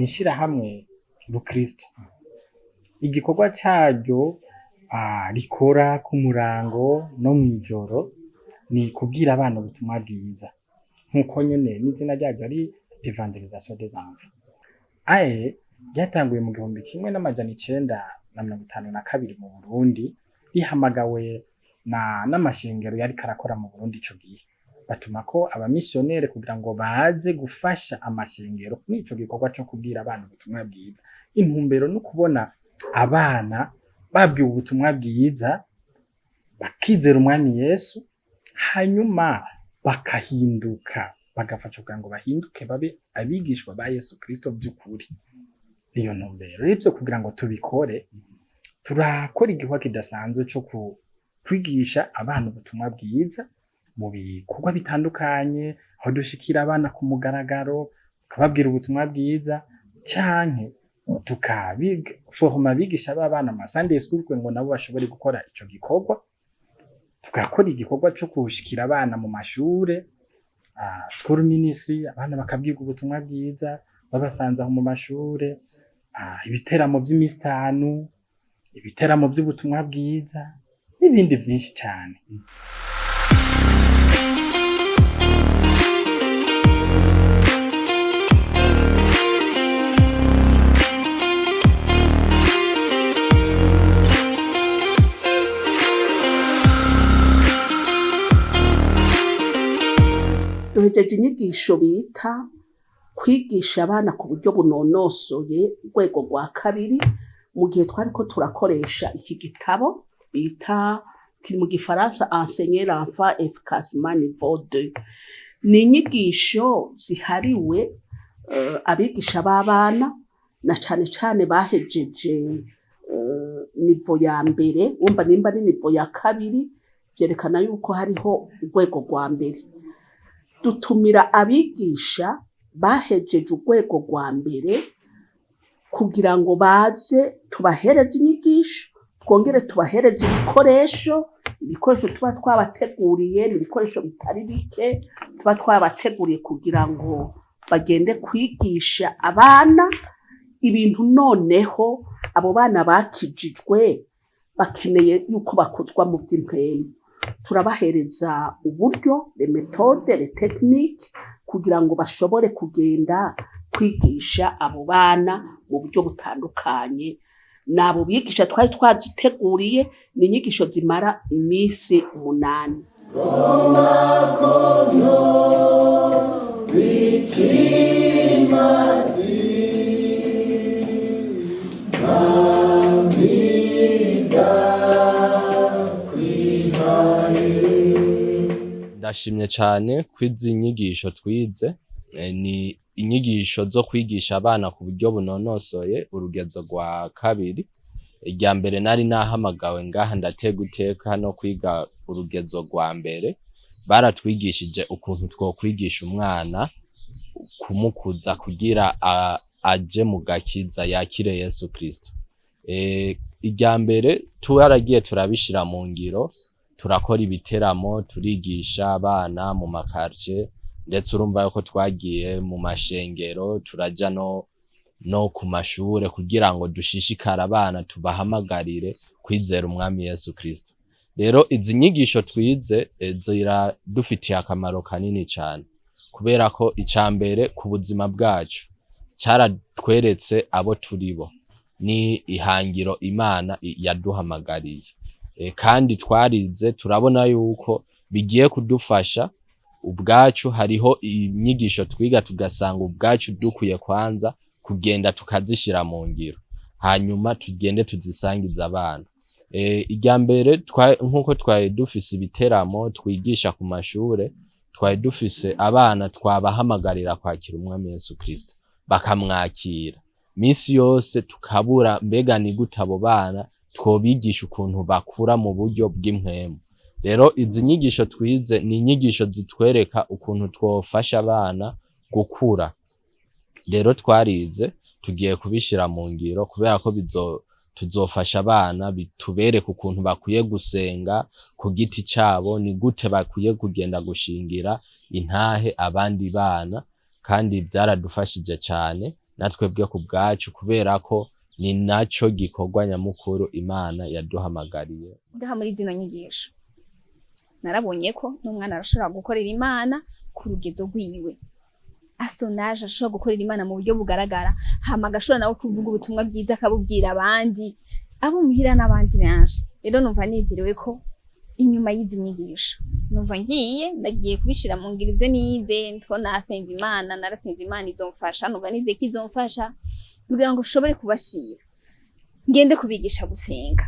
Ishirahamwe rukristo. Igikorwa caryo rikora ku murango no mw'ijoro ni kubwira abana ubutumwa bwiza, nk'uko nyene n'izina ryaryo ari Évangélisation des enfants. AEE ryatanguye mu 1952 mu Burundi, rihamagawe na n'amashengero yariko arakora mu Burundi ico gihe, batumako abamisiyonere kugira ngo baze gufasha amashengero muri ico gikorwa co kubwira abana ubutumwa bwiza. Intumbero no kubona abana babwiwe ubutumwa bwiza, bakizera Umwami Yesu, hanyuma bakahinduka, bagafasha kugira ngo bahinduke babe abigishwa ba Yesu Kristo by'ukuri. Iyo ntumbero rero, ivyo kugira ngo tubikore, turakora igikorwa kidasanzwe co kwigisha abana ubutumwa bwiza mu bikorwa bitandukanye, aho dushikira abana ku mugaragaro tukababwira ubutumwa bwiza, canke tukaforoma abigisha b'abana mu Sunday school kugira ngo nabo bashobore gukora ico gikorwa. Tugakora igikorwa co gushikira abana mu mashure, school ministry, abana bakabwirwa ubutumwa bwiza babasanze aho mu mashure, ibiteramo vy'imisi 5, ibiteramo vy'ubutumwa bwiza n'ibindi vyinshi cane. Duhejeje inyigisho bita kwigisha abana ku buryo bunonosoye urwego rwa kabiri, mu gihe twariko turakoresha iki gitabo bita, kiri mu gifaransa, Enseigner l'enfant efficacement niveau 2. Ni inyigisho zihariwe abigisha b'abana, na cane cane bahejeje niveau ya mbere. Wumva nimba ari niveau ya kabiri, vyerekana yuko hariho urwego rwa mbere. Dutumira abigisha bahejeje urwego rwa mbere kugira ngo baze tubahereze inyigisho, twongere tubahereze ibikoresho. Ibikoresho tuba twabateguriye ni ibikoresho bitari bike tuba twabateguriye kugira ngo bagende kwigisha abana ibintu. Noneho abo bana bakijijwe bakeneye yuko bakuzwa mu vy'impwemu. Turabahereza uburyo, les méthodes, les techniques, kugira ngo bashobore kugenda kwigisha abo bana mu buryo butandukanye. Nabo bigisha twari twaziteguriye, ni inyigisho zimara iminsi 8. Ndashimye cyane ko izi nyigisho twize, ni inyigisho zo kwigisha abana ku buryo bunonosoye urugezo rwa kabiri. Irya mbere nari nahamagawe ngaha, ndatega iteka no kwiga urugezo rwa mbere. Baratwigishije ukuntu twokwigisha umwana, kumukuza kugira aje mu gakiza, yakire Yesu Kristo. Irya mbere twaragiye turabishira mu ngiro, turakora ibiteramo, turigisha abana mu ma quartier, ndetse urumva yuko twagiye mu mashengero, turaja no ku mashure kugira ngo dushishikare abana, tubahamagarire kwizera Umwami Yesu Kristo. Rero izi nyigisho twize ziradufitiye akamaro kanini cane, kubera ko ica mbere ku buzima bwacu caratweretse abo turibo ni ihangiro Imana yaduhamagariye. Kandi twarize, turabona yuko bigiye kudufasha ubwacu. Hariho inyigisho twiga tugasanga ubwacu dukwiye kwanza kugenda tukazishira mu ngiro, hanyuma tugende tuzisangize abana. Irya mbere nk'uko twari dufise ibiteramo twigisha ku mashure, twari dufise abana twabahamagarira kwakira Umwami Yesu Kristo, bakamwakira misi yose, tukabura mbega ni gute abo bana twobigisha ukuntu bakura mu buryo bw'impwemu. Rero izi nyigisho twize ni inyigisho zitwereka ukuntu twofasha abana gukura. Rero twarize, tugiye kubishira mu ngiro, kubera ko tuzofasha abana, bitubereke ukuntu bakwiye gusenga ku giti cabo, ni gute bakwiye kugenda gushingira intahe abandi bana. Kandi byaradufashije cane. Natwebwe ku bwacu, kubera ko ni naco gikorwa nyamukuru Imana yaduhamagariye. Ngaha muri zino nyigisho narabonye ko n'umwana arashobora gukorera Imana ku rugezo rwiwe, asonaje ashobora gukorera Imana mu buryo bugaragara, hama agashobora nawe kuvuga ubutumwa bwiza, akabubwira abandi, abo muhira n'abandi benshi. Rero numva nezerewe ko inyuma y'izi nyigisho numva ngiye ndagiye kubishira mu ngiro ivyo nize. Two nasenze Imana, narasenze Imana izomfasha, numva nizeye ko izomfasha kugira ngo ushobore kubashira, ngende kubigisha gusenga,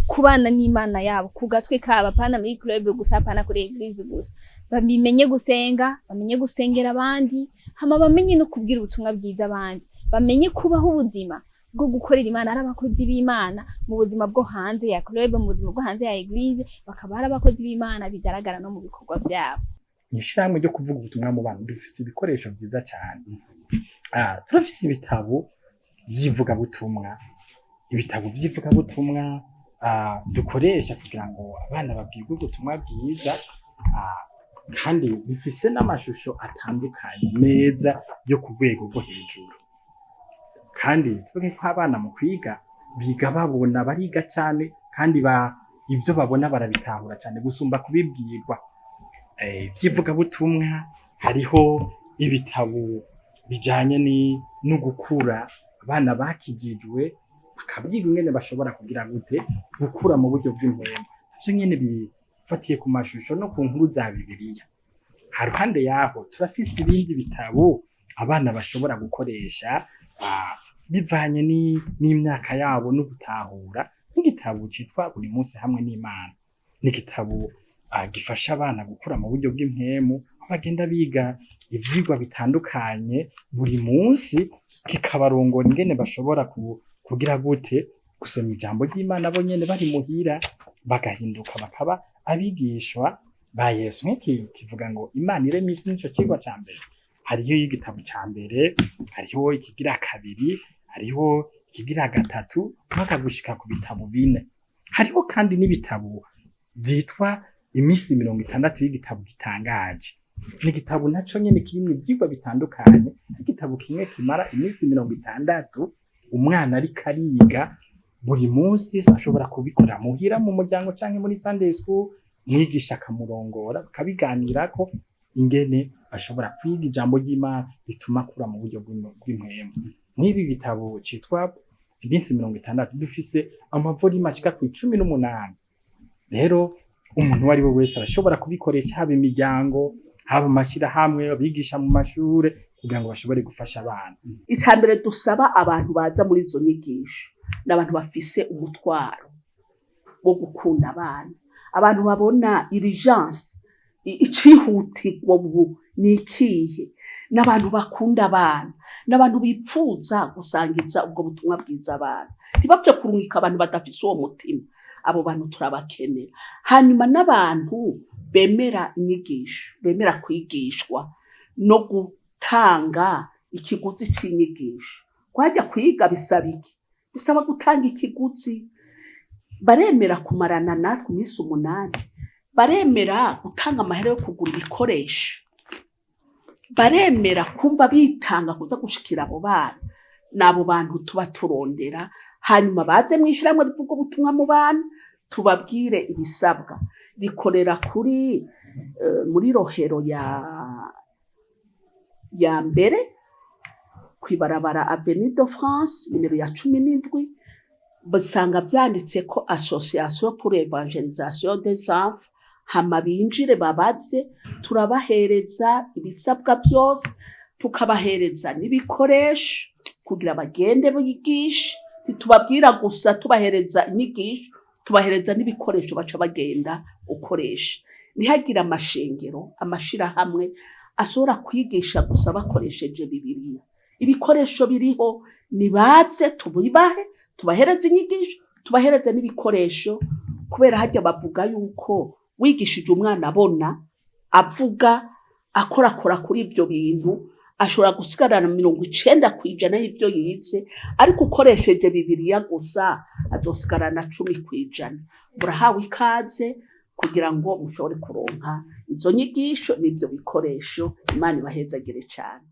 kubana n'Imana yabo ku gatwe kabo, apana muri club gusa, apana kuri église gusa. Bamenye gusenga, bamenye gusengera abandi, hama bamenye no kubwira ubutumwa bwiza abandi, bamenye kubaho ubuzima bwo gukorera Imana ari abakozi b'Imana mu buzima bwo hanze ya club, mu buzima bwo hanze ya église, bakaba ari abakozi b'Imana bigaragara no mu bikorwa byabo. Mw'ishirahamwe ryo kuvuga ubutumwa mu bana dufise ibikoresho vyiza cane. Turafise ibitabo vy'ivugabutumwa, ibitabo vy'ivugabutumwa dukoresha kugira ngo abana babwirwe ubutumwa bwiza, kandi bifise n'amashusho atandukanye meza yo ku rwego rwo hejuru. Kandi tuvuge ko abana mu kwiga biga babona, bariga cane, kandi ivyo babona barabitahura cane gusumba kubibwirwa. Vy'ivugabutumwa hariho ibitabo bijanye no gukura, abana bakijijwe bakabwirwa ingene bashobora kugira gute gukura mu buryo bw'impwemu, navyo nyene bifatiye ku mashusho no ku nkuru za Bibiliya. Haruhande yaho turafise ibindi bitabo abana bashobora gukoresha bivanye n'imyaka yabo no gutahura, nk'igitabo citwa Buri munsi hamwe n'Imana. Ni igitabo gifasha abana gukura mu buryo bw'impwemu, aho bagenda biga ivyigwa bitandukanye buri munsi, kikabarongora ingene bashobora kugira gute gusoma ijambo ry'Imana bo nyene bari muhira, bagahinduka bakaba abigishwa ba Yesu. Nk'iki kivuga ngo Imana irema isi, nico cigwa ca mbere. Hariho igitabo ca mbere, hariho ikigira kabiri, hariho ikigira gatatu, mpaka gushika ku bitabo bine. Hariho kandi n'ibitabo vyitwa Iminsi 60 y'igitabo gitangaje. Ni igitabo naco nyene kirimwo ivyigwa bitandukanye, igitabo kimwe kimara iminsi 60 umwana ariko ariga buri munsi. Ashobora kubikora muhira mu muryango canke muri Sunday school, mwigisha akamurongora, bakabiganirako ingene ashobora kwiga ijambo ry'Imana rituma akura mu buryo bw'impwemu. Nk'ibi bitabo citwa Iminsi 60 dufise ama volumes ashika ku 18. Rero umuntu uwo ari we wese arashobora kubikoresha, haba imiryango, haba amashirahamwe, abigisha mu mashure, kugira ngo bashobore gufasha abana. Ica mbere dusaba abantu baza muri izo nyigisho ni abantu bafise umutwaro wo gukunda abana, abantu babona urgence, icihutirwa ubu ni ikihe, n'abantu bakunda abana, n'abantu bipfuza gusangiza ubwo butumwa bwiza abana. Ntibapfe kurungika abantu badafise uwo mutima, abo bantu turabakenera. Hanyuma n'abantu bemera inyigisho, bemera kwigishwa no gutanga ikiguzi c'inyigisho. Kwajya kwiga bisaba iki? Bisaba gutanga ikiguzi. Baremera kumarana natwe iminsi 8, baremera gutanga amahera yo kugura ibikoresho, baremera kumva bitanga kuza gushikira abo bana. N'abo bantu tuba turondera. Hanyuma baze mw'ishirahamwe rivuga ubutumwa mu bana, tubabwire ibisabwa. Rikorera kuri muri Rohero ya mbere, kw'ibarabara Avenue de France nimero ya 17. Basanga vyanditse ko Association pour l'Evangelisation des Enfants. Hama binjire babaze, turabahereza ibisabwa vyose, tukabahereza n'ibikoresho kugira bagende bigishe. Ntitubabwira gusa tubahereza inyigisho, tubahereza n'ibikoresho baca bagenda gukoresha. Ntihagire amashengero, amashirahamwe ashobora kwigisha gusa bakoresheje Bibiliya. Ibikoresho biriho, nibaze tubibahe, tubahereze inyigisho, tubahereze n'ibikoresho, kubera harya bavuga yuko wigishije umwana abona, avuga, akorakora kuri ivyo bintu, ashobora gusigarana 90% y'ivyo yize, ariko ukoresheje Bibiliya gusa azosigarana 10%. Murahawe ikaze kugira ngo mushobore kuronka izo nyigisho n'ivyo bikoresho. Imana ibahezagire cane.